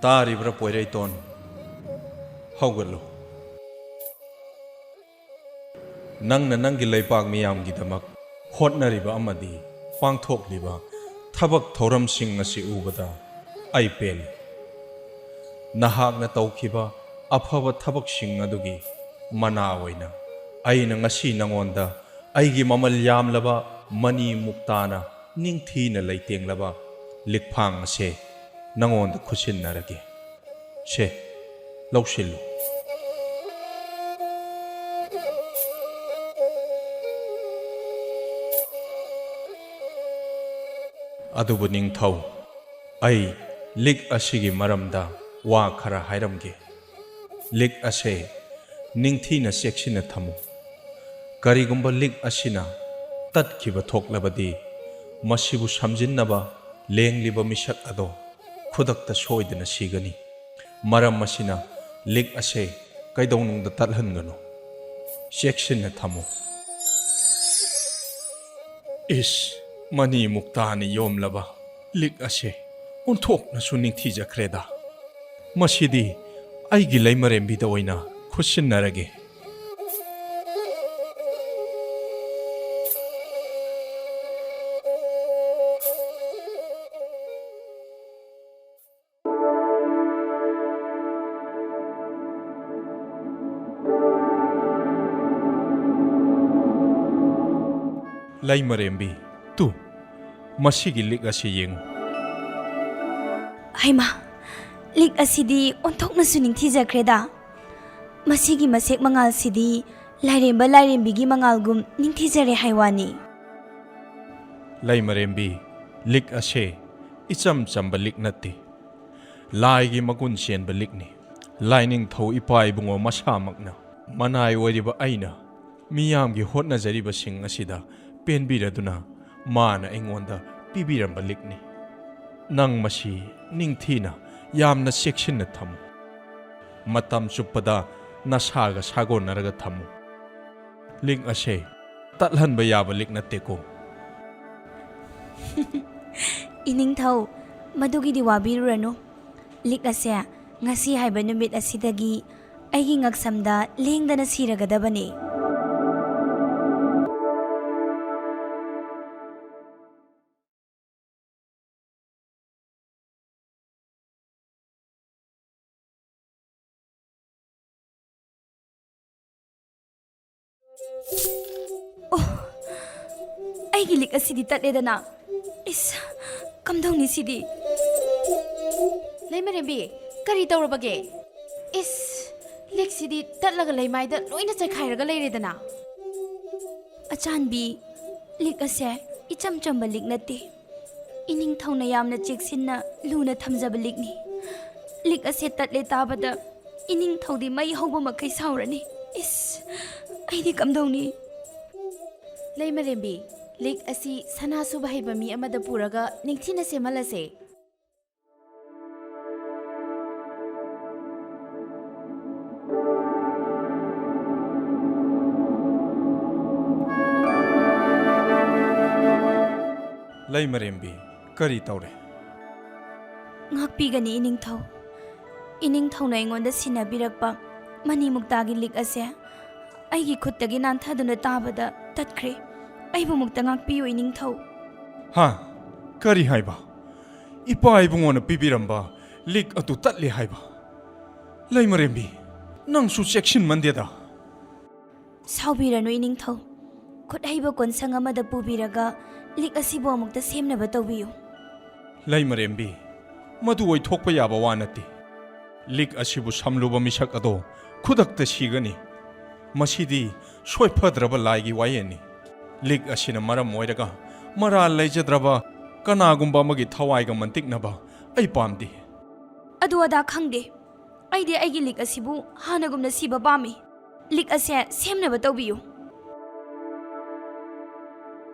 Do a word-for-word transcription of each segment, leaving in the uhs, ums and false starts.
ꯇꯥꯔꯤꯕ꯭ꯔꯥ ꯄꯣꯏꯔꯩꯇꯣꯟ? ꯍꯧꯒꯠꯂꯨ꯫ ꯅꯪꯅ ꯅꯪꯒꯤ ꯂꯩꯄꯥꯛ ꯃꯤꯌꯥꯝꯒꯤꯗꯃꯛ ꯍꯣꯠꯅꯔꯤꯕ ꯑꯃꯗꯤ ꯄꯥꯡꯊꯣꯛꯂꯤꯕ ꯊꯕꯛ ꯊꯧꯔꯝꯁꯤꯡ ꯑꯁꯤ ꯎꯕꯗ ꯑꯩ ꯄꯦꯜꯂꯤ꯫ ꯅꯍꯥꯛꯅ ꯇꯧꯈꯤꯕ ꯑꯐꯕ ꯊꯕꯛꯁꯤꯡ ꯑꯗꯨꯒꯤ ꯃꯅꯥ ꯑꯣꯏꯅ ꯑꯩꯅ ꯉꯁꯤ ꯅꯉꯣꯟꯗ ꯑꯩꯒꯤ ꯃꯃꯜ ꯌꯥꯝꯂꯕ ꯃꯅꯤ ꯃꯨꯛꯇꯥꯅ ꯅꯤꯡꯊꯤꯅ ꯂꯩꯇꯦꯡꯂꯕ ꯂꯤꯛꯐꯥꯡ ꯑꯁꯦ ꯅꯉꯣꯟꯗ ꯈꯨꯠꯁꯤꯟꯅꯔꯒꯦ꯫ ꯁꯦ, ꯂꯧꯁꯤꯜꯂꯨ꯫ ꯑꯗꯨꯕꯨ ꯅꯤꯡꯊꯧ, ꯑꯩ ꯂꯤꯛ ꯑꯁꯤꯒꯤ ꯃꯔꯝꯗ ꯋꯥ ꯈꯔ ꯍꯥꯏꯔꯝꯒꯦ꯫ ꯂꯤꯛ ꯑꯁꯦ ꯅꯤꯡꯊꯤꯅ ꯆꯦꯛꯁꯤꯟꯅ ꯊꯝꯃꯨ꯫ ꯀꯔꯤꯒꯨꯝꯕ ꯂꯤꯛ ꯑꯁꯤꯅ ꯇꯠꯈꯤꯕ ꯊꯣꯛꯂꯕꯗꯤ, ꯃꯁꯤꯕꯨ ꯁꯝꯖꯤꯟꯅꯕ ꯂꯦꯡꯂꯤꯕ ꯃꯤꯁꯛ ꯑꯗꯣ ꯈꯨꯗꯛꯇ ꯁꯣꯏꯗꯅ ꯁꯤꯒꯅꯤ꯫ ꯃꯔꯝ ꯑꯁꯤꯅ ꯂꯤꯛ ꯑꯁꯦ ꯀꯩꯗꯧꯅꯨꯡꯗ ꯇꯠꯍꯟꯒꯅꯨ꯫ ꯆꯦꯛꯁꯤꯟꯅ ꯊꯝꯃꯨ꯫ ꯏꯁ, ꯃꯅꯤ ꯃꯨꯛꯇꯥꯅ ꯌꯣꯝꯂꯕ ꯂꯤꯛ ꯑꯁꯦ ꯑꯣꯟꯊꯣꯛꯅꯁꯨ ꯅꯤꯡꯊꯤꯖꯈ꯭ꯔꯦꯗ꯫ ꯃꯁꯤꯗꯤ ꯑꯩꯒꯤ ꯂꯩꯃꯔꯦꯝꯕꯤꯗ ꯑꯣꯏꯅ ꯈꯨꯠꯁꯤꯟꯅꯔꯒꯦ꯫ ꯂꯩꯃꯔꯦꯝꯕꯤ, ꯇꯨ, ꯃꯁꯤꯒꯤ ꯂꯤꯛ ꯑꯁꯤ ꯌꯦꯡꯉꯨ꯫ ꯍꯩꯃꯥ, ꯂꯤꯛ ꯑꯁꯤꯗꯤ ꯑꯣꯟꯊꯣꯛꯅꯁꯨ ꯅꯤꯡꯊꯤꯖꯈ꯭ꯔꯦꯗ꯫ ꯃꯁꯤꯒꯤ ꯃꯁꯦꯛ ꯃꯉꯥꯜꯁꯤꯗꯤ ꯂꯥꯏꯔꯦꯝꯕ ꯂꯥꯏꯔꯦꯝꯕꯤꯒꯤ ꯃꯉꯥꯜꯒꯨꯝ ꯅꯤꯡꯊꯤꯖꯔꯦ ꯍꯥꯏ ꯋꯥꯅꯤ꯫ ꯂꯩꯃꯔꯦꯝꯕꯤ, ꯂꯤꯛ ꯑꯁꯦ ꯏꯆꯝ ꯆꯝꯕ ꯂꯤꯛ ꯅꯠꯇꯦ꯫ ꯂꯥꯏꯒꯤ ꯃꯒꯨꯟ ꯆꯦꯟꯕ ꯂꯤꯛꯅꯤ꯫ ꯂꯥꯏꯅꯤꯡꯊꯧ ꯏꯄꯥ ꯏꯕꯨꯡꯉꯣ ꯃꯁꯥꯃꯛꯅ ꯃꯅꯥꯏ ꯑꯣꯏꯔꯤꯕ ꯑꯩꯅ ꯃꯤꯌꯥꯝꯒꯤ ꯍꯣꯠꯅꯖꯔꯤꯕꯁꯤꯡ ꯑꯁꯤꯗ ꯄꯦꯟꯕꯤꯔꯗꯨꯅ ꯃꯥꯅ ꯑꯩꯉꯣꯟꯗ ꯄꯤꯕꯤꯔꯝꯕ ꯂꯤꯛꯅꯤ꯫ ꯅꯪ ꯃꯁꯤ ꯅꯤꯡꯊꯤꯅ, ꯌꯥꯝꯅ ꯆꯦꯛꯁꯤꯟꯅ ꯊꯝꯃꯨ꯫ ꯃꯇꯝ ꯆꯨꯞꯄꯗ ꯅꯁꯥꯒ ꯁꯥꯒꯣꯟꯅꯔꯒ ꯊꯝꯃꯨ꯫ ꯂꯤꯛ ꯑꯁꯦ ꯇꯠꯍꯟꯕ ꯌꯥꯕ ꯂꯤꯛ ꯅꯠꯇꯦꯀꯣ꯫ ꯏꯅꯤꯡꯊꯧ, ꯃꯗꯨꯒꯤꯗꯤ ꯋꯥꯕꯤꯔꯨꯔꯅꯨ꯫ ꯂꯤꯛ ꯑꯁꯦ ꯉꯁꯤ ꯍꯥꯏꯕ ꯅꯨꯃꯤꯠ ꯑꯁꯤꯗꯒꯤ ꯑꯩꯒꯤ ꯉꯛꯁꯝꯗ ꯂꯦꯡꯗꯅ ꯁꯤꯔꯒꯗꯕꯅꯤ꯫ ꯑꯣ, ꯑꯩꯒꯤ ꯂꯤꯛ ꯑꯁꯤꯗꯤ ꯇꯠꯂꯦꯗꯅ꯫ ꯏꯁ, ꯀꯝꯗꯧꯅꯤ ꯁꯤꯗꯤ? ꯂꯩꯃꯔꯦꯝꯕꯤ, ꯀꯔꯤ ꯇꯧꯔꯕꯒꯦ? ꯏꯁ, ꯂꯤꯛꯁꯤꯗꯤ ꯇꯠꯂꯒ ꯂꯩꯃꯥꯏꯗ ꯂꯣꯏꯅ ꯆꯥꯏꯈꯥꯏꯔꯒ ꯂꯩꯔꯦꯗꯅ꯫ ꯑꯆꯥꯟꯕꯤ, ꯂꯤꯛ ꯑꯁꯦ ꯏꯆꯝ ꯆꯝꯕ ꯂꯤꯛ ꯅꯠꯇꯦ꯫ ꯏꯅꯤꯡꯊꯧꯅ ꯌꯥꯝꯅ ꯆꯦꯛꯁꯤꯟꯅ ꯂꯨꯅ ꯊꯝꯖꯕ ꯂꯤꯛꯅꯤ꯫ ꯂꯤꯛ ꯑꯁꯦ ꯇꯠꯂꯦ ꯇꯥꯕꯗ ꯏꯅꯤꯡꯊꯧꯗꯤ ꯃꯩ ꯍꯧꯕ ꯃꯈꯩ ꯁꯥꯎꯔꯅꯤ꯫ ꯏꯁ, ꯑꯩꯗꯤ ꯀꯝꯗꯧꯅꯤ? ꯂꯩꯃꯔꯦꯝꯕꯤ, ꯂꯤꯛ ꯑꯁꯤ ꯁꯅꯥ ꯁꯨꯕ ꯍꯩꯕ ꯃꯤ ꯑꯃꯗ ꯄꯨꯔꯒ ꯅꯤꯡꯊꯤꯅ ꯁꯦꯝꯍꯜꯂꯁꯦ꯫ ꯂꯩꯃꯔꯦꯝꯕꯤ, ꯀꯔꯤ ꯇꯧꯔꯦ? ꯉꯥꯛꯄꯤꯒꯅꯤ, ꯏꯅꯤꯡꯊꯧ꯫ ꯏꯅꯤꯡꯊꯧꯅ ꯑꯩꯉꯣꯟꯗ ꯁꯤꯟꯅꯕꯤꯔꯛꯄ ꯃꯅꯤꯃꯨꯛꯇꯥꯒꯤ ꯂꯤꯛ ꯑꯁꯦ ꯑꯩꯒꯤ ꯈꯨꯠꯇꯒꯤ ꯅꯥꯟꯊꯗꯨꯅ ꯇꯥꯕꯗ ꯇꯠꯈ꯭ꯔꯦ꯫ ꯑꯩꯕꯨ ꯑꯃꯨꯛꯇ ꯉꯥꯛꯄꯤꯌꯨ, ꯏꯅꯤꯡꯊꯧ꯫ ꯍꯥ? ꯀꯔꯤ ꯍꯥꯏꯕ? ꯏꯄꯥ ꯏꯕꯨꯡꯉꯣꯅ ꯄꯤꯕꯤꯔꯝꯕ ꯂꯤꯛ ꯑꯗꯨ ꯇꯠꯂꯦ ꯍꯥꯏꯕ? ꯂꯩꯃꯔꯦꯝꯕꯤ, ꯅꯪꯁꯨ ꯆꯦꯛꯁꯤꯟꯃꯟꯗꯦꯗ꯫ ꯁꯥꯎꯕꯤꯔꯅꯨ, ꯏꯅꯤꯡꯊꯧ꯫ ꯈꯨꯠ ꯍꯩꯕ ꯀꯣꯟꯁꯪ ꯑꯃꯗ ꯄꯨꯕꯤꯔꯒ ꯂꯤꯛ ꯑꯁꯤꯕꯨ ꯑꯃꯨꯛꯇ ꯁꯦꯝꯅꯕ ꯇꯧꯕꯤꯌꯨ꯫ ꯂꯩꯃꯔꯦꯝꯕꯤ, ꯃꯗꯨ ꯑꯣꯏꯊꯣꯛꯄ ꯌꯥꯕ ꯋꯥ ꯅꯠꯇꯦ꯫ ꯂꯤꯛ ꯑꯁꯤꯕꯨ ꯁꯝꯂꯨꯕ ꯃꯤꯁꯛ ꯑꯗꯣ ꯈꯨꯗꯛꯇ ꯁꯤꯒꯅꯤ꯫ ꯃꯁꯤꯗꯤ ꯁꯣꯏꯐꯗ꯭ꯔꯕ ꯂꯥꯏꯒꯤ ꯋꯥꯌꯦꯜꯅꯤ꯫ ꯂꯤꯛ ꯑꯁꯤꯅ ꯃꯔꯝ ꯑꯣꯏꯔꯒ ꯃꯔꯥꯜ ꯂꯩꯖꯗ꯭ꯔꯕ ꯀꯅꯥꯒꯨꯝꯕ ꯑꯃꯒꯤ ꯊꯋꯥꯏꯒ ꯃꯟꯇꯤꯛꯅꯕ ꯑꯩ ꯄꯥꯝꯗꯦ꯫ ꯑꯗꯨ ꯑꯗꯥ ꯈꯪꯗꯦ꯫ ꯑꯩꯗꯤ ꯑꯩꯒꯤ ꯂꯤꯛ ꯑꯁꯤꯕꯨ ꯍꯥꯟꯅꯒꯨꯝꯅ ꯁꯤꯕ ꯄꯥꯝꯃꯤ꯫ ꯂꯤꯛ ꯑꯁꯦ ꯁꯦꯝꯅꯕ ꯇꯧꯕꯤꯌꯨ꯫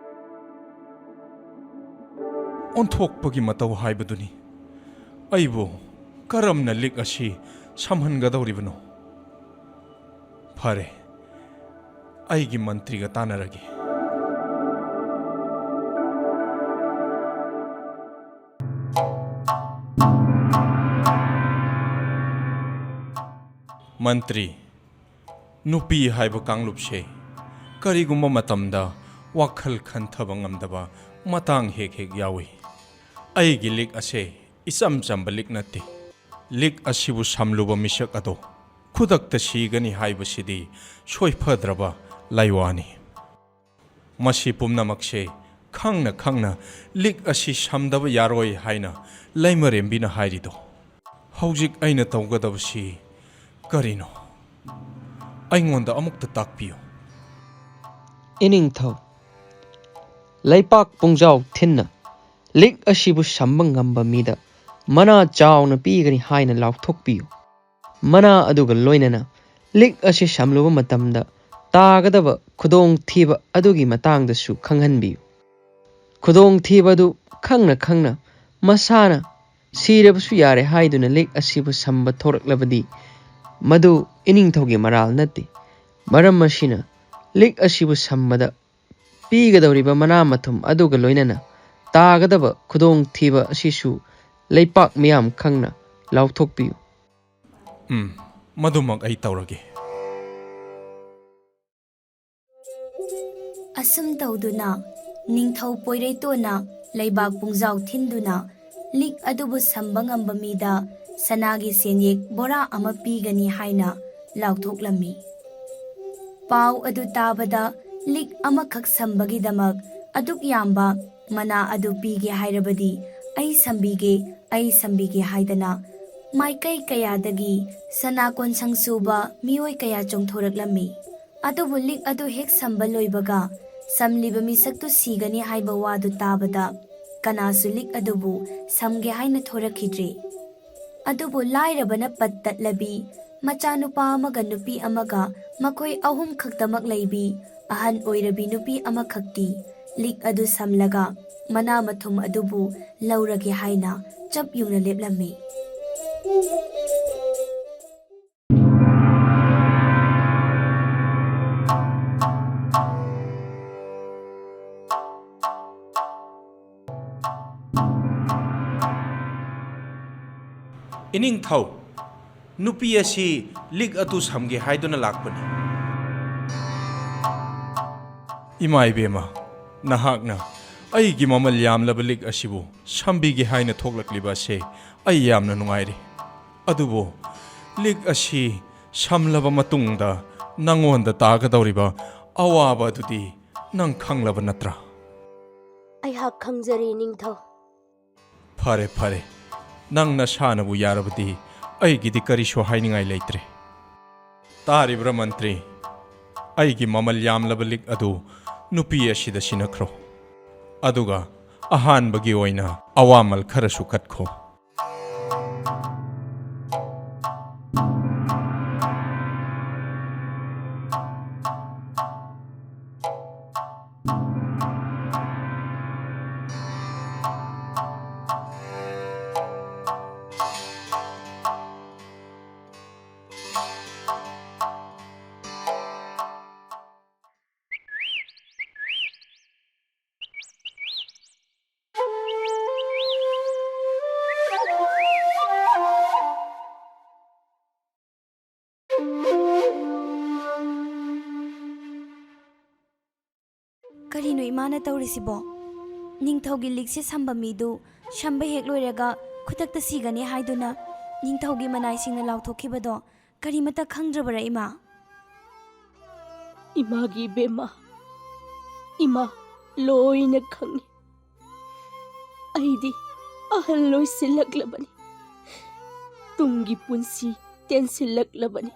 ꯑꯣꯟꯊꯣꯛꯄꯒꯤ ꯃꯇꯧ ꯍꯥꯏꯕꯗꯨꯅꯤ꯫ ꯑꯩꯕꯨ ꯀꯔꯝꯅ ꯂꯤꯛ ꯑꯁꯤ ꯁꯝꯍꯟꯒꯗꯧꯔꯤꯕꯅꯣ? ꯐꯔꯦ, ꯑꯩꯒꯤ ꯃꯟꯇ꯭ꯔꯤꯒ ꯇꯥꯟꯅꯔꯒꯦ꯫ ꯃꯟꯇ꯭ꯔꯤ, ꯅꯨꯄꯤ ꯍꯥꯏꯕ ꯀꯥꯡꯂꯨꯞꯁꯦ ꯀꯔꯤꯒꯨꯝꯕ ꯃꯇꯝꯗ ꯋꯥꯈꯜ ꯈꯟꯊꯕ ꯉꯝꯗꯕ ꯃꯇꯥꯡ ꯍꯦꯛ ꯍꯦꯛ ꯌꯥꯎꯏ꯫ ꯑꯩꯒꯤ ꯂꯤꯛ ꯑꯁꯦ ꯏꯆꯝ ꯆꯝꯕ ꯂꯤꯛ ꯅꯠꯇꯦ꯫ ꯂꯤꯛ ꯑꯁꯤꯕꯨ ꯁꯝꯂꯨꯕ ꯃꯤꯁꯛ ꯑꯗꯣ ꯈꯨꯗꯛꯇ ꯁꯤꯒꯅꯤ ꯍꯥꯏꯕꯁꯤꯗꯤ ꯁꯣꯏꯐꯗ꯭ꯔꯕ ꯂꯥꯏꯋꯥꯅꯤ꯫ ꯃꯁꯤ ꯄꯨꯝꯅꯃꯛꯁꯦ ꯈꯪꯅ ꯈꯪꯅ ꯂꯤꯛ ꯑꯁꯤ ꯁꯝꯗꯕ ꯌꯥꯔꯣꯏ ꯍꯥꯏꯅ ꯂꯩꯃꯔꯦꯝꯕꯤꯅ ꯍꯥꯏꯔꯤꯗꯣ꯫ ꯍꯧꯖꯤꯛ ꯑꯩꯅ ꯇꯧꯒꯗꯕꯁꯤ ꯀꯔꯤꯅꯣ? ꯑꯩꯉꯣꯟꯗ ꯑꯃꯨꯛꯇ ꯇꯥꯛꯄꯤꯌꯨ꯫ ꯏꯅꯤꯡꯊꯧ, ꯂꯩꯄꯥꯛ ꯄꯨꯡꯖꯥꯎ ꯊꯤꯟꯅ ꯂꯤꯛ ꯑꯁꯤꯕꯨ ꯁꯝꯕ ꯉꯝꯕ ꯃꯤꯗ ꯃꯅꯥ ꯆꯥꯎꯅ ꯄꯤꯒꯅꯤ ꯍꯥꯏꯅ ꯂꯥꯎꯊꯣꯛꯄꯤꯌꯨ꯫ ꯃꯅꯥ ꯑꯗꯨꯒ ꯂꯣꯏꯅꯅ ꯂꯤꯛ ꯑꯁꯤ ꯁꯝꯂꯨꯕ ꯃꯇꯝꯗ ꯇꯥꯒꯗꯕ ꯈꯨꯗꯣꯡꯊꯤꯕ ꯑꯗꯨꯒꯤ ꯃꯇꯥꯡꯗꯁꯨ ꯈꯪꯍꯟꯕꯤꯌꯨ꯫ ꯈꯨꯗꯣꯡꯊꯤꯕ ꯑꯗꯨ ꯈꯪꯅ ꯈꯪꯅ ꯃꯁꯥꯅ ꯁꯤꯔꯕꯁꯨ ꯌꯥꯔꯦ ꯍꯥꯏꯗꯨꯅ ꯂꯤꯛ ꯑꯁꯤꯕꯨ ꯁꯝꯕ ꯊꯣꯔꯛꯂꯕꯗꯤ, ꯃꯗꯨ ꯏꯅꯤꯡꯊꯧꯒꯤ ꯃꯔꯥꯜ ꯅꯠꯇꯦ꯫ ꯃꯔꯝ ꯑꯁꯤꯅ, ꯂꯤꯛ ꯑꯁꯤꯕꯨ ꯁꯝꯕꯗ ꯄꯤꯒꯗꯧꯔꯤꯕ ꯃꯅꯥ ꯃꯊꯨꯝ ꯑꯗꯨꯒ ꯂꯣꯏꯅꯅ ꯇꯥꯒꯗꯕ ꯈꯨꯗꯣꯡꯊꯤꯕ ꯑꯁꯤꯁꯨ ꯂꯩꯄꯥꯛ ꯃꯤꯌꯥꯝ ꯈꯪꯅ ꯂꯥꯎꯊꯣꯛꯄꯤꯌꯨ꯫ ꯎꯝ, ꯃꯗꯨꯃꯛ ꯑꯩ ꯇꯧꯔꯒꯦ꯫ ꯑꯁꯨꯝ ꯇꯧꯗꯨꯅ ꯅꯤꯡꯊꯧ ꯄꯣꯏꯔꯩꯇꯣꯟꯅ ꯂꯩꯕꯥꯛ ꯄꯨꯡꯖꯥꯎ ꯊꯤꯟꯗꯨꯅ ꯂꯤꯛ ꯑꯗꯨꯕꯨ ꯁꯝꯕ ꯉꯝꯕ ꯃꯤꯗ ꯁꯅꯥꯒꯤ ꯁꯦꯟꯌꯦꯛ ꯕꯣꯔꯥ ꯑꯃ ꯄꯤꯒꯅꯤ ꯍꯥꯏꯅ ꯂꯥꯎꯊꯣꯛꯂꯝꯃꯤ꯫ ꯄꯥꯎ ꯑꯗꯨ ꯇꯥꯕꯗ ꯂꯤꯛ ꯑꯃꯈꯛ ꯁꯝꯕꯒꯤꯗꯃꯛ ꯑꯗꯨꯛ ꯌꯥꯝꯕ ꯃꯅꯥ ꯑꯗꯨ ꯄꯤꯒꯦ ꯍꯥꯏꯔꯕꯗꯤ ꯑꯩ ꯁꯝꯕꯤꯒꯦ, ꯑꯩ ꯁꯝꯕꯤꯒꯦ ꯍꯥꯏꯗꯅ ꯃꯥꯏꯀꯩ ꯀꯌꯥꯗꯒꯤ ꯁꯅꯥ ꯀꯣꯟꯁꯪ ꯁꯨꯕ ꯃꯤꯑꯣꯏ ꯀꯌꯥ ꯆꯣꯡꯊꯣꯔꯛꯂꯝꯃꯤ꯫ ꯑꯗꯨꯕꯨ ꯂꯤꯛ ꯑꯗꯨ ꯍꯦꯛ ꯁꯝꯕ ꯂꯣꯏꯕꯒ ꯁꯝꯂꯤꯕ ꯃꯤꯁꯛꯇꯨ ꯁꯤꯒꯅꯤ ꯍꯥꯏꯕ ꯋꯥꯗꯨ ꯇꯥꯕꯗ ꯀꯅꯥꯁꯨ ꯂꯤꯛ ꯑꯗꯨꯕꯨ ꯁꯝꯒꯦ ꯍꯥꯏꯅ ꯊꯣꯔꯛꯈꯤꯗ꯭ꯔꯦ꯫ ꯑꯗꯨꯕꯨ ꯂꯥꯏꯔꯕꯅ ꯄꯠ ꯇꯠꯂꯕꯤ, ꯃꯆꯥꯅꯨꯄꯥ ꯑꯃꯒ ꯅꯨꯄꯤ ꯑꯃꯒ ꯃꯈꯣꯏ ꯑꯍꯨꯝ ꯈꯛꯇꯃꯛ ꯂꯩꯕꯤ ꯑꯍꯟ ꯑꯣꯏꯔꯕꯤ ꯅꯨꯄꯤ ꯑꯃꯈꯛꯇꯤ ꯂꯤꯛ ꯑꯗꯨ ꯁꯝꯂꯒ ꯃꯅꯥ ꯃꯊꯨꯝ ꯑꯗꯨꯕꯨ ꯂꯧꯔꯒꯦ ꯍꯥꯏꯅ ꯆꯞ ꯌꯨꯡꯅ ꯂꯦꯞꯂꯝꯃꯤ꯫ ꯏꯅꯤꯡꯊꯧ, ꯅꯨꯄꯤ ꯑꯁꯤ ꯂꯤꯛ ꯑꯗꯨ ꯁꯝꯒꯦ ꯍꯥꯏꯗꯨꯅ ꯂꯥꯛꯄꯅꯤ꯫ ꯏꯃꯥ ꯏꯕꯦꯝꯃ, ꯅꯍꯥꯛꯅ ꯑꯩꯒꯤ ꯃꯃꯜ ꯌꯥꯝꯂꯕ ꯂꯤꯛ ꯑꯁꯤꯕꯨ ꯁꯝꯕꯤꯒꯦ ꯍꯥꯏꯅ ꯊꯣꯛꯂꯛꯂꯤꯕ ꯑꯁꯦ ꯑꯩ ꯌꯥꯝꯅ ꯅꯨꯡꯉꯥꯏꯔꯦ꯫ ꯑꯗꯨꯕꯨ ꯂꯤꯛ ꯑꯁꯤ ꯁꯝꯂꯕ ꯃꯇꯨꯡꯗ ꯅꯪꯉꯣꯟꯗ ꯇꯥꯒꯗꯧꯔꯤꯕ ꯑꯋꯥꯕ ꯑꯗꯨꯗꯤ ꯅꯪ ꯈꯪꯂꯕ ꯅꯠꯇ꯭ꯔꯥ? ꯑꯩꯍꯥꯛ ꯈꯪꯖꯔꯦ, ꯅꯤꯡꯊꯧ꯫ ꯐꯔꯦ, ꯐꯔꯦ꯫ ꯅꯪ ꯅꯁꯥꯅꯕꯨ ꯌꯥꯔꯕꯗꯤ ꯑꯩꯒꯤꯗꯤ ꯀꯔꯤꯁꯨ ꯍꯥꯏꯅꯤꯡꯉꯥꯏ ꯂꯩꯇ꯭ꯔꯦ꯫ ꯇꯥꯔꯤꯕ꯭ꯔꯥ, ꯃꯟꯇ꯭ꯔꯤ? ꯑꯩꯒꯤ ꯃꯃꯜ ꯌꯥꯝꯂꯕ ꯂꯤꯛ ꯑꯗꯨ ꯅꯨꯄꯤ ꯑꯁꯤꯗ ꯁꯤꯟꯅꯈ꯭ꯔꯣ꯫ ꯑꯗꯨꯒ ꯑꯍꯥꯟꯕꯒꯤ ꯑꯣꯏꯅ ꯑꯋꯥꯃꯜ ꯈꯔꯁꯨ ꯀꯠꯈꯣ꯫ ꯀꯔꯤꯅꯣ ꯏꯃꯥꯅ ꯇꯧꯔꯤꯁꯤꯕꯣ? ꯅꯤꯡꯊꯧꯒꯤ ꯂꯤꯛꯁꯦ ꯁꯝꯕ ꯃꯤꯗꯨ ꯁꯝꯕ ꯍꯦꯛ ꯂꯣꯏꯔꯒ ꯈꯨꯗꯛꯇ ꯁꯤꯒꯅꯤ ꯍꯥꯏꯗꯨꯅ ꯅꯤꯡꯊꯧꯒꯤ ꯃꯅꯥꯏꯁꯤꯡꯅ ꯂꯥꯎꯊꯣꯛꯈꯤꯕꯗꯣ ꯀꯔꯤꯃꯠꯇ ꯈꯪꯗ꯭ꯔꯕꯔꯥ, ꯏꯃꯥ? ꯏꯃꯥꯒꯤ ꯏꯕꯦꯝꯃ, ꯏꯃꯥ ꯂꯣꯏꯅ ꯈꯪꯏ꯫ ꯑꯩꯗꯤ ꯑꯍꯜ ꯑꯣꯏꯁꯤꯜꯂꯛꯂꯕꯅꯤ꯫ ꯇꯨꯡꯒꯤ ꯄꯨꯟꯁꯤ ꯇꯦꯟꯁꯤꯜꯂꯛꯂꯕꯅꯤ꯫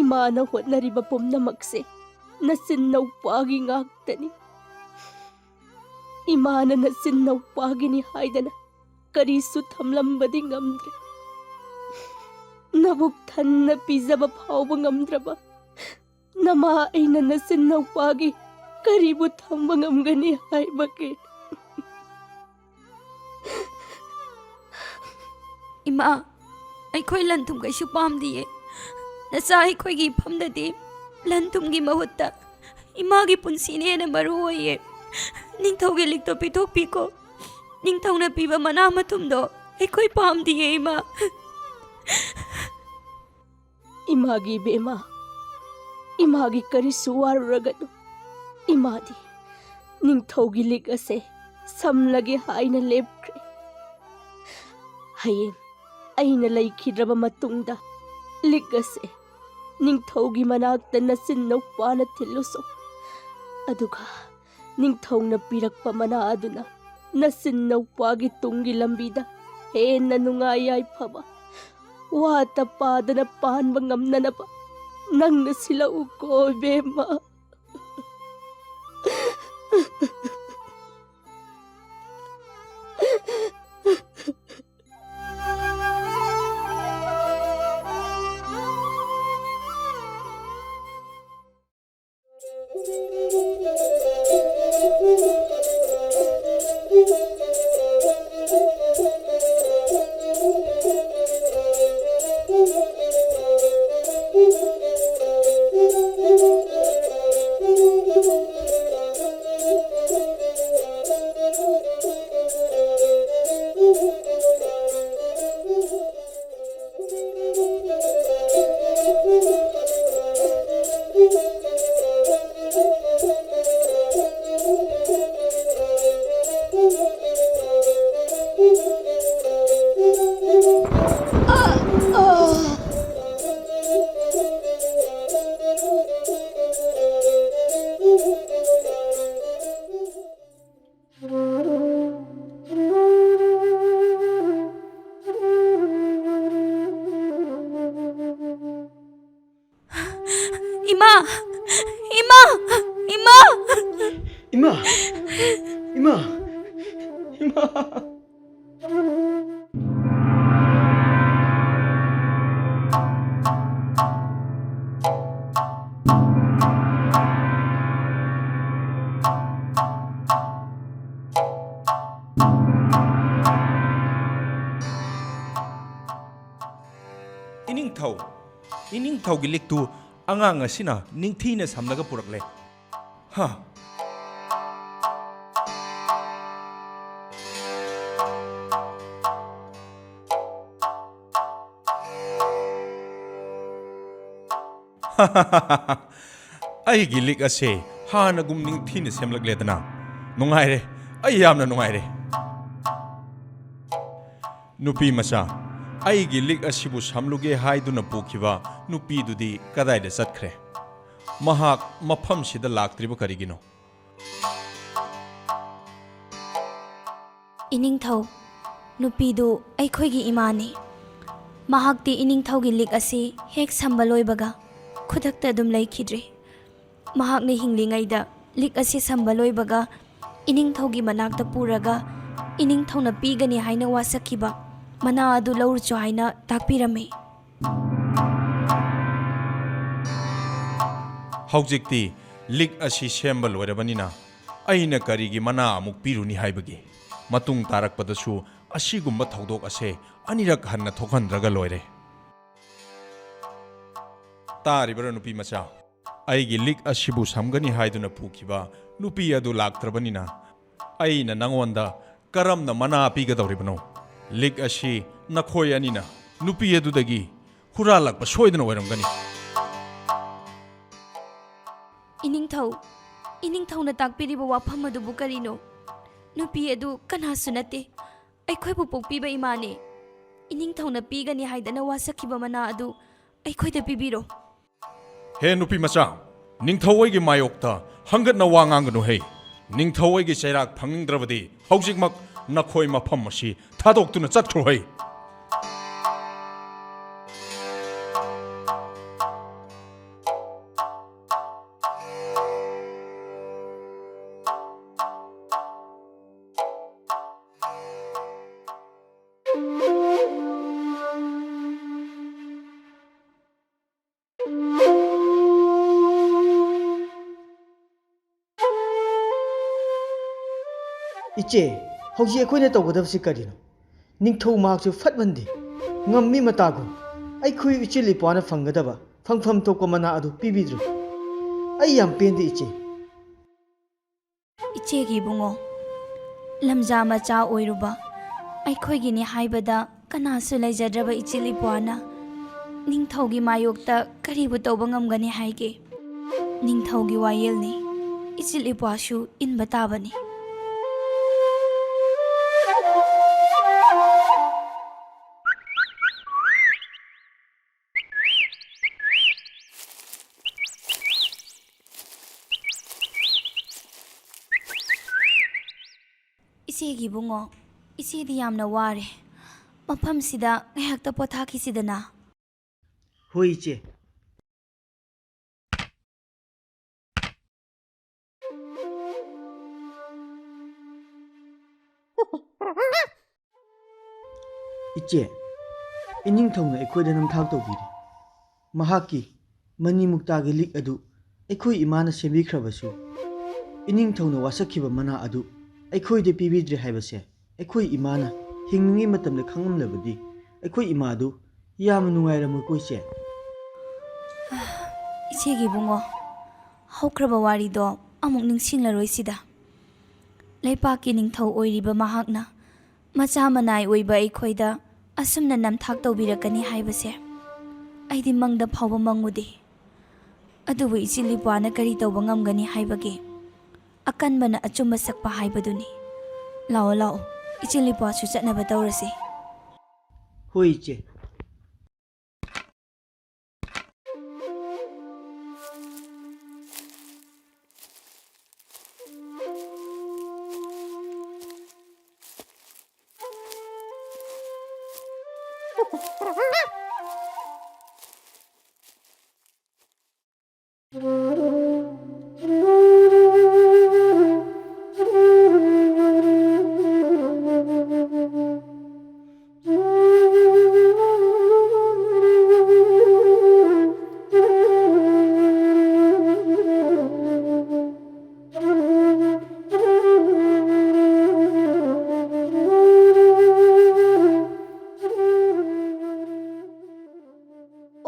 ꯏꯃꯥꯅ ꯍꯣꯠꯅꯔꯤꯕ ꯄꯨꯝꯅꯃꯛꯁꯦ ꯅꯆꯤꯟ ꯅꯧꯄꯥꯒꯤ ꯉꯥꯛꯇꯅꯤ꯫ ꯏꯃꯥꯅ ꯅꯆꯤꯟ ꯅꯧꯄꯥꯒꯤꯅꯤ ꯍꯥꯏꯗꯅ ꯀꯔꯤꯁꯨ ꯊꯝꯂꯝꯕꯗꯤ ꯉꯝꯗ꯭ꯔꯦ꯫ ꯅꯕꯨꯛ ꯊꯟꯅ ꯄꯤꯖꯕ ꯐꯥꯎꯕ ꯉꯝꯗ꯭ꯔꯕ ꯅꯃꯥ ꯑꯩꯅ ꯅꯆꯤꯟ ꯅꯧꯄꯥꯒꯤ ꯀꯔꯤꯕꯨ ꯊꯝꯕ ꯉꯝꯒꯅꯤ ꯍꯥꯏꯕꯒꯦ? ꯏꯃꯥ, ꯑꯩꯈꯣꯏ ꯂꯟ ꯊꯨꯝ ꯀꯩꯁꯨ ꯄꯥꯝꯗꯤꯌꯦ꯫ ꯅꯆꯥ ꯑꯩꯈꯣꯏꯒꯤ ꯏꯐꯝꯗꯗꯤ ꯂꯟ ꯊꯨꯝꯒꯤ ꯃꯍꯨꯠꯇ ꯏꯃꯥꯒꯤ ꯄꯨꯟꯁꯤꯅ ꯍꯦꯟꯅ ꯃꯔꯨ ꯑꯣꯏꯌꯦ꯫ ꯅꯤꯡꯊꯧꯒꯤ ꯂꯤꯛꯇꯣ ꯄꯤꯊꯣꯛꯄꯤꯈꯣ꯫ ꯅꯤꯡꯊꯧꯅ ꯄꯤꯕ ꯃꯅꯥ ꯃꯊꯨꯝꯗꯣ ꯑꯩꯈꯣꯏ ꯄꯥꯝꯗꯤꯌꯦ, ꯏꯃꯥ꯫ ꯏꯃꯥꯒꯤ ꯏꯕꯦꯝꯃ, ꯏꯃꯥꯒꯤ ꯀꯔꯤꯁꯨ ꯋꯥꯔꯨꯔꯒꯅꯨ꯫ ꯏꯃꯥꯗꯤ ꯅꯤꯡꯊꯧꯒꯤ ꯂꯤꯛ ꯑꯁꯦ ꯁꯝꯂꯒꯦ ꯍꯥꯏꯅ ꯂꯦꯞꯈ꯭ꯔꯦ꯫ ꯍꯌꯦꯡ ꯑꯩꯅ ꯂꯩꯈꯤꯗ꯭ꯔꯕ ꯃꯇꯨꯡꯗ ꯂꯤꯛ ꯑꯁꯦ ꯅꯤꯡꯊꯧꯒꯤ ꯃꯅꯥꯛꯇ ꯅꯆꯤꯟ ꯅꯧꯄꯥꯅ ꯊꯤꯜꯂꯨꯁꯣ꯫ ꯑꯗꯨꯒ ꯅꯤꯡꯊꯧꯅ ꯄꯤꯔꯛꯄ ꯃꯅꯥ ꯑꯗꯨꯅ ꯅꯆꯤꯟ ꯅꯧꯄꯥꯒꯤ ꯇꯨꯡꯒꯤ ꯂꯝꯕꯤꯗ ꯍꯦꯟꯅ ꯅꯨꯡꯉꯥꯏ ꯌꯥꯏꯐꯕ, ꯋꯥꯇ ꯄꯥꯗꯅ ꯄꯥꯟꯕ ꯉꯝꯅꯅꯕ ꯅꯪꯅ ꯁꯤꯜꯂꯛꯎꯀꯣ, ꯏꯕꯦꯝꯃ꯫ ꯏꯃꯥ! ꯏꯃꯥ! ꯏꯃꯥ! ꯏꯃꯥ! ꯏꯃꯥ! ꯏꯃꯥ! ꯏꯅꯤꯡꯊꯧ, ꯏꯅꯤꯡꯊꯧꯒꯤ ꯂꯤꯛꯇꯨ ꯑꯉꯥꯡ ꯑꯁꯤꯅ ꯅꯤꯡꯊꯤꯅ ꯁꯝꯂꯒ ꯄꯨꯔꯛꯂꯦ꯫ ꯍꯥ꯫ ꯑꯩꯒꯤ ꯂꯤꯛ ꯑꯁꯦ ꯍꯥꯟꯅꯒꯨꯝ ꯅꯤꯡꯊꯤꯅ ꯁꯦꯝꯂꯛꯂꯦꯗꯅ꯫ ꯅꯨꯡꯉꯥꯏꯔꯦ, ꯑꯩ ꯌꯥꯝꯅ ꯅꯨꯡꯉꯥꯏꯔꯦ꯫ ꯅꯨꯄꯤ ꯃꯆꯥ, ꯑꯩꯒꯤ ꯂꯤꯛ ꯑꯁꯤꯕꯨ ꯁꯝꯂꯨꯒꯦ ꯍꯥꯏꯗꯨꯅ ꯄꯨꯈꯤꯕ ꯅꯨꯄꯤꯗꯨꯗꯤ ꯀꯗꯥꯏꯗ ꯆꯠꯈ꯭ꯔꯦ? ꯃꯍꯥꯛ ꯃꯐꯝꯁꯤꯗ ꯂꯥꯛꯇ꯭ꯔꯤꯕ ꯀꯔꯤꯒꯤꯅꯣ? ꯏꯅꯤꯡꯊꯧ, ꯅꯨꯄꯤꯗꯨ ꯑꯩꯈꯣꯏꯒꯤ ꯏꯃꯥꯅꯤ꯫ ꯃꯍꯥꯛꯇꯤ ꯏꯅꯤꯡꯊꯧꯒꯤ ꯂꯤꯛ ꯑꯁꯤ ꯍꯦꯛ ꯁꯝꯕ ꯂꯣꯏꯕꯒ ꯈꯨꯗꯛꯇ ꯑꯗꯨꯝ ꯂꯩꯈꯤꯗ꯭ꯔꯦ꯫ ꯃꯍꯥꯛꯅ ꯍꯤꯡꯂꯤꯉꯩꯗ ꯂꯤꯛ ꯑꯁꯤ ꯁꯝꯕ ꯂꯣꯏꯕꯒ ꯏꯅꯤꯡꯊꯧꯒꯤ ꯃꯅꯥꯛꯇ ꯄꯨꯔꯒ ꯏꯅꯤꯡꯊꯧꯅ ꯄꯤꯒꯅꯤ ꯍꯥꯏꯅ ꯋꯥꯁꯛꯈꯤꯕ ꯃꯅꯥ ꯑꯗꯨ ꯂꯧꯔꯨꯆꯣ ꯍꯥꯏꯅ ꯇꯥꯛꯄꯤꯔꯝꯃꯤ꯫ ꯍꯧꯖꯤꯛꯇꯤ ꯂꯤꯛ ꯑꯁꯤ ꯁꯦꯝꯕ ꯂꯣꯏꯔꯕꯅꯤꯅ ꯑꯩꯅ ꯀꯔꯤꯒꯤ ꯃꯅꯥ ꯑꯃꯨꯛ ꯄꯤꯔꯨꯅꯤ ꯍꯥꯏꯕꯒꯦ? ꯃꯇꯨꯡ ꯇꯥꯔꯛꯄꯗꯁꯨ ꯑꯁꯤꯒꯨꯝꯕ ꯊꯧꯗꯣꯛ ꯑꯁꯦ ꯑꯅꯤꯔꯛ ꯍꯟꯅ ꯊꯣꯛꯍꯟꯗ꯭ꯔꯒ ꯂꯣꯏꯔꯦ꯫ ꯇꯥꯔꯤꯕꯔꯥ ꯅꯨꯄꯤ ꯃꯆꯥ? ꯑꯩꯒꯤ ꯂꯤꯛ ꯑꯁꯤꯕꯨ ꯁꯝꯒꯅꯤ ꯍꯥꯏꯗꯨꯅ ꯄꯨꯈꯤꯕ ꯅꯨꯄꯤ ꯑꯗꯨ ꯂꯥꯛꯇ꯭ꯔꯕꯅꯤꯅ ꯑꯩꯅ ꯅꯉꯣꯟꯗ ꯀꯔꯝꯅ ꯃꯅꯥ ꯄꯤꯒꯗꯧꯔꯤꯕꯅꯣ? ꯂꯤꯛ ꯑꯁꯤ ꯅꯈꯣꯏ ꯑꯅꯤꯅ ꯅꯨꯄꯤ ꯑꯗꯨꯗꯒꯤ ꯍꯨꯔꯥꯜꯂꯛꯄ ꯁꯣꯏꯗꯅ ꯑꯣꯏꯔꯝꯒꯅꯤ꯫ ꯏꯅꯤꯡꯊꯧ, ꯏꯅꯤꯡꯊꯧꯅ ꯇꯥꯛꯄꯤꯔꯤꯕ ꯋꯥꯐꯝ ꯑꯗꯨꯕꯨ ꯀꯔꯤꯅꯣ? ꯅꯨꯄꯤ ꯑꯗꯨ ꯀꯅꯥꯁꯨ ꯅꯠꯇꯦ, ꯑꯩꯈꯣꯏꯕꯨ ꯄꯣꯛꯄꯤꯕ ꯏꯃꯥꯅꯦ꯫ ꯏꯅꯤꯡꯊꯧꯅ ꯄꯤꯒꯅꯤ ꯍꯥꯏꯗꯅ ꯋꯥꯁꯛꯈꯤꯕ ꯃꯅꯥ ꯑꯗꯨ ꯑꯩꯈꯣꯏꯗ ꯄꯤꯕꯤꯔꯣ꯫ ꯍꯦ ꯅꯨꯄꯤ ꯃꯆꯥ, ꯅꯤꯡꯊꯧ ꯑꯩꯒꯤ ꯃꯥꯌꯣꯛꯇ ꯍꯪꯒꯠꯅ ꯋꯥ ꯉꯥꯡꯒꯅꯨ ꯍꯦ꯫ ꯅꯤꯡꯊꯧ ꯑꯩꯒꯤ ꯆꯩꯔꯥꯛ ꯐꯪꯅꯤꯡꯗ꯭ꯔꯕꯗꯤ ꯍꯧꯖꯤꯛꯃꯛ ꯅꯈꯣꯏ ꯃꯐꯝ ꯑꯁꯤ ꯊꯥꯗꯣꯛꯇꯨꯅ ꯆꯠꯈ꯭ꯔꯣ ꯍꯦ꯫ ꯏꯆꯦ, ꯍꯧꯖꯤꯛ ꯑꯩꯈꯣꯏꯅ ꯇꯧꯒꯗꯕꯁꯤ ꯀꯔꯤꯅꯣ? ꯅꯤꯡꯊꯧ ꯃꯍꯥꯛꯁꯨ ꯐꯠꯃꯟꯗꯦ꯫ ꯉꯝꯃꯤ ꯃꯇꯥꯒꯨꯝ ꯑꯩꯈꯣꯏ ꯏꯆꯤꯜ ꯏꯄ꯭ꯋꯥꯅ ꯐꯪꯒꯗꯕ ꯐꯪꯐꯝ ꯊꯣꯛꯄ ꯃꯅꯥ ꯑꯗꯨ ꯄꯤꯕꯤꯗ꯭ꯔꯤ꯫ ꯑꯩ ꯌꯥꯝ ꯄꯦꯟꯗꯦ ꯏꯆꯦ꯫ ꯏꯆꯦꯒꯤ ꯏꯕꯨꯡꯉꯣ, ꯂꯝꯖꯥ ꯃꯆꯥ ꯑꯣꯏꯔꯨꯕ ꯑꯩꯈꯣꯏꯒꯤꯅꯤ ꯍꯥꯏꯕꯗ ꯀꯅꯥꯁꯨ ꯂꯩꯖꯗ꯭ꯔꯕ ꯏꯆꯤꯜ ꯏꯄ꯭ꯋꯥꯅ ꯅꯤꯡꯊꯧꯒꯤ ꯃꯥꯌꯣꯛꯇ ꯀꯔꯤꯕꯨ ꯇꯧꯕ ꯉꯝꯒꯅꯤ ꯍꯥꯏꯒꯦ? ꯅꯤꯡꯊꯧꯒꯤ ꯋꯥꯌꯦꯜꯅꯤ, ꯏꯆꯤꯜ ꯏꯄ꯭ꯋꯥꯁꯨ ꯏꯟꯕ ꯇꯥꯕꯅꯤ꯫ ꯏꯆꯦꯒꯤ ꯏꯕꯨꯡꯉꯣ, ꯏꯆꯦꯗꯤ ꯌꯥꯝꯅ ꯋꯥꯔꯦ꯫ ꯃꯐꯝꯁꯤꯗ ꯉꯥꯏꯍꯥꯛꯇ ꯄꯣꯊꯥꯈꯤꯁꯤꯗꯅ꯫ ꯍꯣꯏ, ꯏꯆꯦ꯫ ꯏꯆꯦ, ꯏꯅꯤꯡꯊꯧꯅ ꯑꯩꯈꯣꯏꯗ ꯅꯝꯊꯥꯛ ꯇꯧꯕꯤꯔꯤ꯫ ꯃꯍꯥꯛꯀꯤ ꯃꯅꯤ ꯃꯨꯛꯇꯥꯒꯤ ꯂꯤꯛ ꯑꯗꯨ ꯑꯩꯈꯣꯏ ꯏꯃꯥꯅ ꯁꯦꯝꯕꯤꯈ꯭ꯔꯕꯁꯨ, ꯏꯅꯤꯡꯊꯧꯅ ꯋꯥꯁꯛꯈꯤꯕ ꯃꯅꯥ ꯑꯗꯨ ꯑꯩꯈꯣꯏꯗ ꯄꯤꯕꯤꯗ꯭ꯔꯦ ꯍꯥꯏꯕꯁꯦ ꯑꯩꯈꯣꯏ ꯏꯃꯥꯅ ꯍꯤꯡꯂꯤꯉꯩ ꯃꯇꯝꯗ ꯈꯪꯂꯝꯂꯕꯗꯤ, ꯑꯩꯈꯣꯏ ꯏꯃꯥꯗꯨ ꯌꯥꯝꯅ ꯅꯨꯡꯉꯥꯏꯔꯝꯃꯣꯏꯀꯣ, ꯏꯆꯦ꯫ ꯏꯆꯦꯒꯤ ꯏꯕꯨꯡꯉꯣ, ꯍꯧꯈ꯭ꯔꯕ ꯋꯥꯔꯤꯗꯣ ꯑꯃꯨꯛ ꯅꯤꯡꯁꯤꯡꯂꯔꯣꯏꯁꯤꯗ꯫ ꯂꯩꯄꯥꯛꯀꯤ ꯅꯤꯡꯊꯧ ꯑꯣꯏꯔꯤꯕ ꯃꯍꯥꯛꯅ ꯃꯆꯥ ꯃꯅꯥꯏ ꯑꯣꯏꯕ ꯑꯩꯈꯣꯏꯗ ꯑꯁꯨꯝꯅ ꯅꯝꯊꯥꯛ ꯇꯧꯕꯤꯔꯛꯀꯅꯤ ꯍꯥꯏꯕꯁꯦ ꯑꯩꯗꯤ ꯃꯪꯗ ꯐꯥꯎꯕ ꯃꯪꯉꯨꯗꯦ꯫ ꯑꯗꯨꯕꯨ ꯏꯆꯤꯜ ꯏꯄ꯭ꯋꯥꯅ ꯀꯔꯤ ꯇꯧꯕ ꯉꯝꯒꯅꯤ ꯍꯥꯏꯕꯒꯦ? ꯑꯀꯟꯕꯅ ꯑꯆꯨꯝꯕ ꯁꯛꯄ ꯍꯥꯏꯕꯗꯨꯅꯤ꯫ ꯂꯥꯛꯑꯣ, ꯂꯥꯛꯑꯣ, ꯏꯆꯤꯜ ꯏꯄ꯭ꯋꯥꯁꯨ ꯆꯠꯅꯕ ꯇꯧꯔꯁꯤ꯫ ꯍꯣꯏ, ꯏꯆꯦ꯫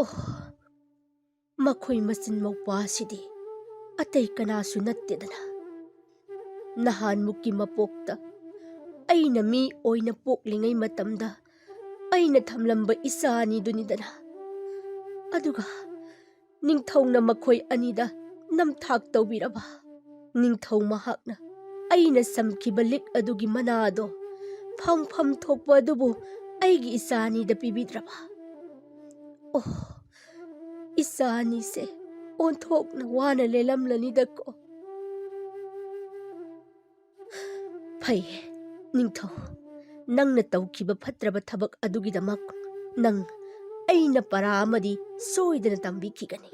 ꯑꯣ, ꯃꯈꯣꯏ ꯃꯆꯤꯟ ꯃꯧꯄ꯭ꯋꯥꯁꯤꯗꯤ ꯑꯇꯩ ꯀꯅꯥꯁꯨ ꯅꯠꯇꯦꯗꯅ꯫ ꯅꯍꯥꯟꯃꯨꯛꯀꯤ ꯃꯄꯣꯛꯇ ꯑꯩꯅ ꯃꯤ ꯑꯣꯏꯅ ꯄꯣꯛꯂꯤꯉꯩ ꯃꯇꯝꯗ ꯑꯩꯅ ꯊꯝꯂꯝꯕ ꯏꯆꯥ ꯑꯅꯤꯗꯨꯅꯤꯗꯅ꯫ ꯑꯗꯨꯒ ꯅꯤꯡꯊꯧꯅ ꯃꯈꯣꯏ ꯑꯅꯤꯗ ꯅꯝꯊꯥꯛ ꯇꯧꯕꯤꯔꯕ? ꯅꯤꯡꯊꯧ ꯃꯍꯥꯛꯅ ꯑꯩꯅ ꯁꯝꯈꯤꯕ ꯂꯤꯛ ꯑꯗꯨꯒꯤ ꯃꯅꯥ ꯑꯗꯣ ꯐꯪꯐꯝ ꯊꯣꯛꯄ ꯑꯗꯨꯕꯨ ꯑꯩꯒꯤ ꯏꯆꯥ ꯑꯅꯤꯗ ꯄꯤꯕꯤꯗ꯭ꯔꯕ? ꯑꯣ, ꯏꯆꯥ ꯑꯅꯤꯁꯦ ꯑꯣꯟꯊꯣꯛꯅ ꯋꯥꯅ ꯂꯦꯜꯂꯝꯂꯅꯤꯗꯀꯣ꯫ ꯐꯩ, ꯅꯤꯡꯊꯧ, ꯅꯪꯅ ꯇꯧꯈꯤꯕ ꯐꯠꯇ꯭ꯔꯕ ꯊꯕꯛ ꯑꯗꯨꯒꯤꯗꯃꯛ ꯅꯪ ꯑꯩꯅ ꯄꯔꯥ ꯑꯃꯗꯤ ꯁꯣꯏꯗꯅ ꯇꯝꯕꯤꯈꯤꯒꯅꯤ꯫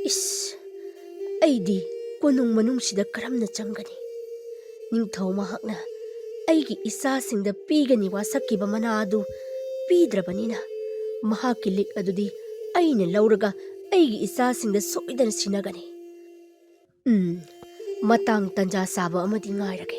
ꯏꯁ, ꯑꯩꯗꯤ ꯀꯣꯅꯨꯡ ꯃꯅꯨꯡꯁꯤꯗ ꯀꯔꯝꯅ ꯆꯪꯒꯅꯤ? ꯅꯤꯡꯊꯧ ꯃꯍꯥꯛꯅ ꯑꯩꯒꯤ ꯏꯆꯥꯁꯤꯡꯗ ꯄꯤꯒꯅꯤ ꯋꯥꯁꯛꯈꯤꯕ ꯃꯅꯥ ꯑꯗꯨ ꯄꯤꯗ꯭ꯔꯕꯅꯤꯅ, ꯃꯍꯥꯛꯀꯤ ꯂꯤꯛ ꯑꯗꯨꯗꯤ ꯑꯩꯅ ꯂꯧꯔꯒ ꯑꯩꯒꯤ ꯏꯆꯥꯁꯤꯡꯗ ꯁꯣꯏꯗꯅ ꯁꯤꯟꯅꯒꯅꯤ꯫ ꯎꯝ, ꯃꯇꯥꯡ ꯇꯟꯖꯥ ꯆꯥꯕ ꯑꯃꯗꯤ ꯉꯥꯏꯔꯒꯦ꯫